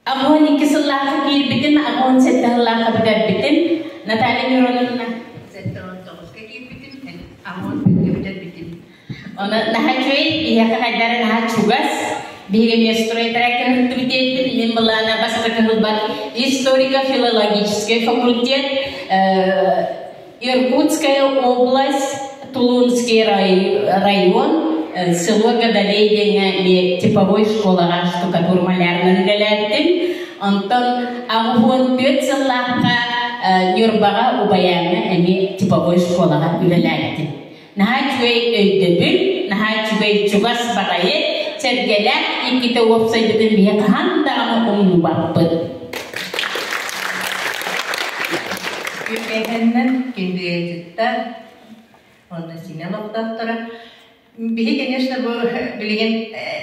82 сыллаахха киирбитим, 87 сыллаахха бүтэрбитим. Наталья Мироновна. 79-ка киирбитим, 81-гэ бүтэрбитим. Оны наһаа үчүгэй, биһиэхэ хайдары наһаа чугас. Биһиги эмиэ стройдара кыһыртыбыт диэбит, мин былаана бастакы сылбар историко-филологический факультет, Иркутская область, Тулунский район, село Гадалей диэҥҥэ эмиэ типовой школаҕа штукатур малярынан үлэлээбитим. Онтон 84 сыллаахха Ньурбаҕа Убайааҥҥа эмиэ типовой школаҕа үлэлээбитим. Наһаа үчүгэй өйдөбүл, наһаа үчүгэй чугас баҕайы, сэргэлээх иккитэ уопсайбытын биһи хаһан даҕаны умнубаппыт. Үөһэннэн күндү уонна синэ олохтоохторо. Биһи, конечно, бу билигин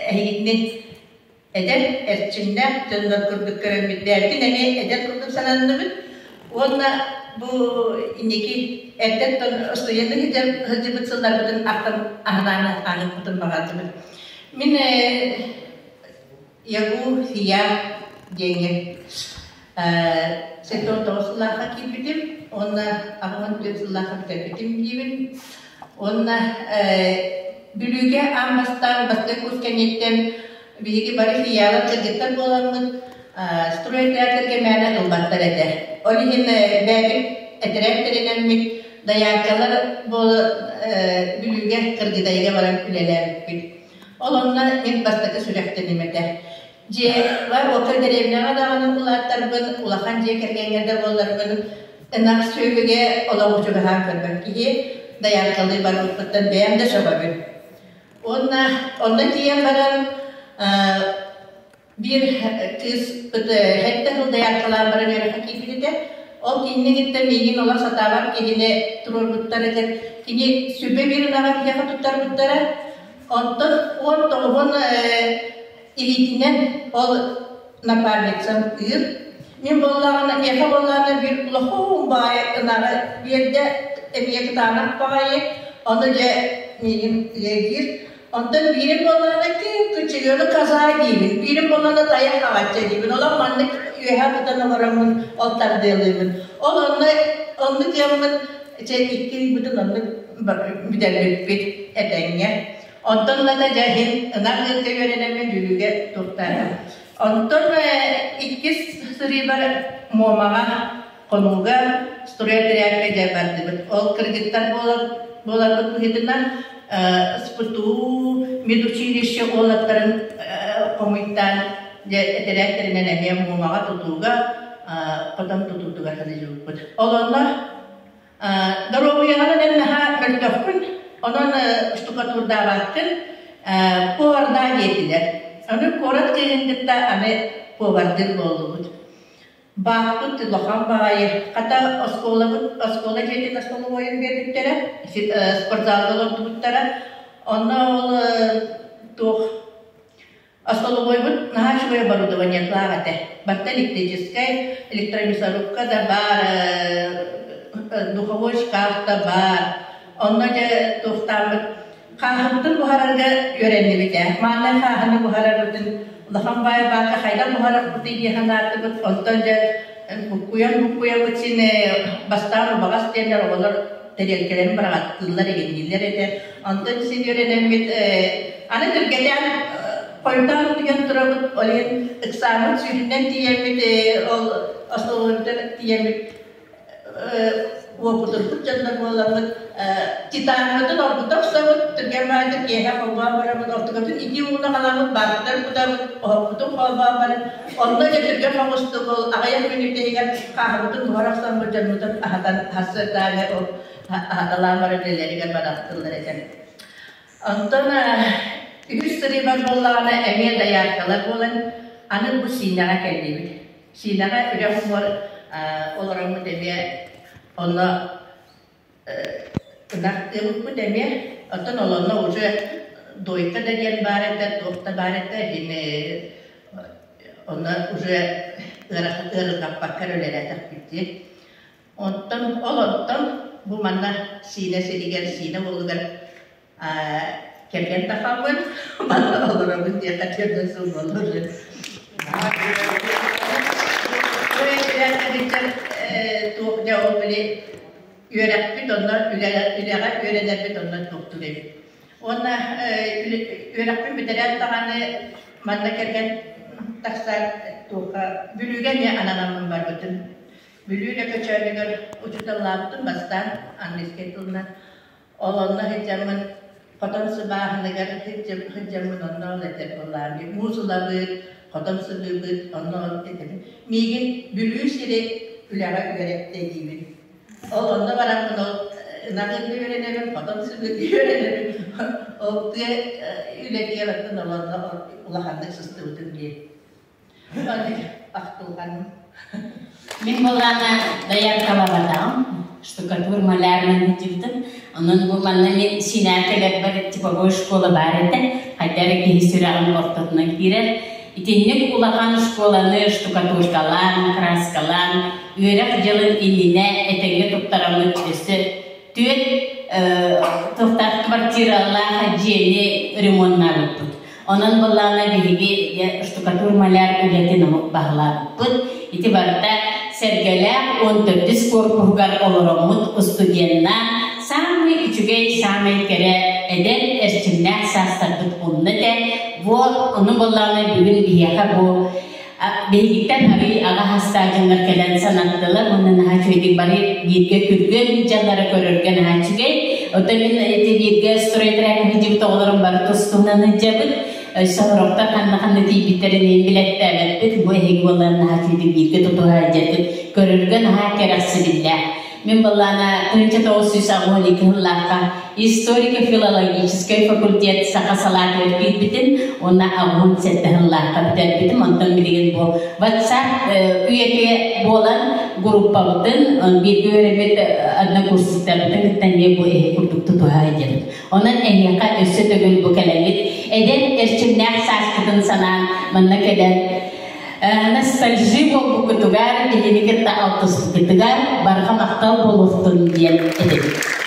эһигитини эдэр, эрчимнээх дьоннор курдук көрөммүт, бэйэбитин эмиэ эдэр курдук сананныбыт. Уонна бу инники эрдэттэн студеннык сылдьыбыт сылларбытын ахтан аһынаан ааһыппытын баҕардыбыт. Мин ЯГУ ФИА диэҥҥэ 79 сыллаахха киирбитим уонна 84 сыллаахха бүтэрбитим диибин. Уонна Бүлүүгэ аан бастаан бастакы курс кэнниттэн биһиги бары филиалар кыргыттар буоламмыт стройотрядтарга мээнэ ылбаттар этэ. Ол иһин бэйэбит этэрээт тэринэммит дояркалар буола Бүлүүгэ Кыргыдайга баран үлэлээбиппит. Ол онно мин бастакы сүрэхтэним этэ. Дьиэҕэ уопсай дэриэбинэҕэ даҕаны улааттарбын, улахан дьиэ кэргэҥҥэ да буолларбын, ынах сүөһүгэ олох чугаһаан көрбөт киһи, дояркалыы барбыппыттан бэйэм да сөҕөбүн. Уонна онно тиийэн баран биир кыыс сэттэ сыл дояркалаан баран үөрэххэ киирбит этэ. Ол кинини кытта миигин олох сатаабат киһини туруорбуттарыгар кини сүбэ биир ынаҕы киһиэхэ туттарбыттара. Онтон 19-ун илиитинэн ол напарницам ыыр. Мин буоллаҕына, миэхэ буоллаҕына биир улахан баҕайы ынаҕы биэрдэ, эмиэ кытаанах баҕайы, ону дьэ миигин ыйыыр. Онтон биирим буоллаҕына кып-кычыгыны каза диибин, биирим буоллаҕына тайах хаҕачча диибин. Олох маннык үөһэ тутан олороммун ол тардыалыыбын. Ол онно оннук ыаммын чэ икки ыйбытын оннук бүтэрбиппит этэҥҥэ. Онтон ылата дьэ иһин ынах ыырга үөрэнэммин Бүлүүгэ туртаатым. Онтон иккис сырыыбар Муомаҕа Хонууга стройотрядка дьэ бардыбыт. Ол кыргыттар буолар буоларбыт быһыытынан СПТУ медучилище уолаттарын хомуйтаан дьэ этэрээттэринэн эмиэ Муомаҕа тутууга хотон тутуутугар сылдьыбыппыт. Ол онно Доруобуйаҕынан эн наһаа мөлтөххүн, онон штукатурдаабаккын, повардаа диэтилэр. Аны куорат кыыһын кытта аны повардыыр буоллубут. Баахпыт улахан баҕайы. Хата оскуолабыт оскуола дьиэтин остолобуойун биэрбиттэрэ, спортзалга олордубуттара. Онно ол туох Остолобуойбут наһаа үчүгэй оборудованиелаах этэ. Барыта электрическэй, электромясорубка да баар, духовой шкаф да баар. Онно дьэ туохтааммыт хааһыбытын буһарарга үөрэннибит ээ. Мааннай хааһыны буһарарбытын улахан баай баакка хайдах буһарарбытый дии санаатыбыт. Онтон дьэ буккуйан-буккуйаммыт син бастаан убаҕас диэннэр оҕолор тэриэлкэлэрин быраҕаттыыллар игиннииллэр этэ. Онтон син үөрэнэммит аны түргэтээн хойутаан утуйан турабыт, ол иһин ыксааммыт сүүрүнэн тиийэммит ол остолобуйтан тиийэммит уопутурбут дьоннор буоламмыт титааммытын оргута охсобут, түргэн баайдык киэһэ холбоон барабыт, ортукатын итии ууну халаммыт, баартар кутабыт, оһохпутун холбоон баран, онно дьэ түргэн соҕустук ол аҕыйах мүнүүтэ иһигэр хааһыбытын буһара охсоммут дьоммутун аһатан сарсыардааҥы ол аһаталаан баран үлэлэригэр барахтыллар этэ. Онтон үһүс сырыыбар буоллаҕына эмиэ дояркалар буолан аны бу Сиинэҕэ кэллибит. Сиинэҕэ үрэх уҥуор олороммут эмиэ онно ынах ыабыппыт эмиэ. Оттон олонно уже дойка да диэн баар этэ, туох да баар этэ, иһин онно уже ыарырҕаппакка эрэ үлэлээтэхпит дии. Онтон ол онтон бу манна Сиинэ сиригэр, Сиинэ уолугар кэргэн тахаммын, манна олоробун диэххэ тиэрдэн сыл буолла уже. үөрэхпит онно үлэҕэ үөрэнэрбит онно туохтуур эбит. Уонна үөрэхпин бүтэрээт даҕаны манна кэргэн тахсаат туохха Бүлүүгэ эмиэ ананаммын барбытым. Бүлүү Лөкөчөөнүгэр учууталлаабытым бастаан английскай тылынан. Ол онно сылдьаммын хотон сыбааһыныгар сылдьаммын онно ол этэр буоллаҕым муус ылабыт, хотон сыбыыбыт, онно ол этэбин. Миигин Бүлүү сири үлэҕэ үөрэттэ диибин. Ол онно бараммын ол ынах ыытыы үөрэнэбин, хотон сыбыытыы үөрэнэбин. Ол тыа үлэтигэр оттон ол онно улаханнык сыстыбытым дии. Ахтылҕаным. Мин буоллаҕына дояркалаабатаҕым, штукатур малярынан сылдьыбытым. Онон бу манна мин синаа кэлэрбэр типовой школа баар этэ. Хайда эрэ киһи сүрэҕин ортотунан киирэр. Итинник улахан школаны штукатуркалаан, краскалаан, үөрэх дьылын иннинэ этэҥҥэ туттараммыт өссө түөрт туохтаах квартиралаах дьиэни ремоннаабыппыт. Онон былаана биһиги штукатур-маляр үлэтин омук баһылаабыппыт. Ити барыта Сэргэлээх 14-үс корпуһугар олороммут устудьуоннаан саамай үчүгэй, саамай кэрэ эдэр эрчимнээх саастарбыт онно этэ. Бу ону былаана бүгүн биһиэхэ бу биһигиттэн арыый аҕа хастаах дьоннор кэлэн санаттылар уонна наһаа үчүгэйдик бары бииргэ күргүөм дьаллара көрөргө наһаа үчүгэй. Оттон мин ити бииргэ стройтрек сылдьыбыт оҕолорум бары тус-туһунан сылдьабыт. Өссө сорохтор ханна-ханна тиийбиттэрин иһин билэттээбэппит. Бу эһиги буолан наһаа үчүгэйдик бииргэ тутуһа сылдьаргыт көрөргө наһаа кэрэхсэбиллээх. Мин былаана 1982 сыллаахха историко-филологическай факультет саха салаатыгар киирбитим уонна 87 сыллаахха бүтэрбитим. Онтон билигин бу WhatsApp үйэтэ буолан группабытын бииргэ үөрэммит однокурсниктарбытын кытта эмиэ бу эһи курдук тутуһа сылдьабыт. Онон эһиэхэ өссө төгүл бу кэлэҥҥит эдэр эрчимнээх сааскытын санаан манна кэлэн ностальжи буолбуккутугар, биһигини кытта алтыспыккытыгар барҕа махтал буолуохтун диэн этэбит.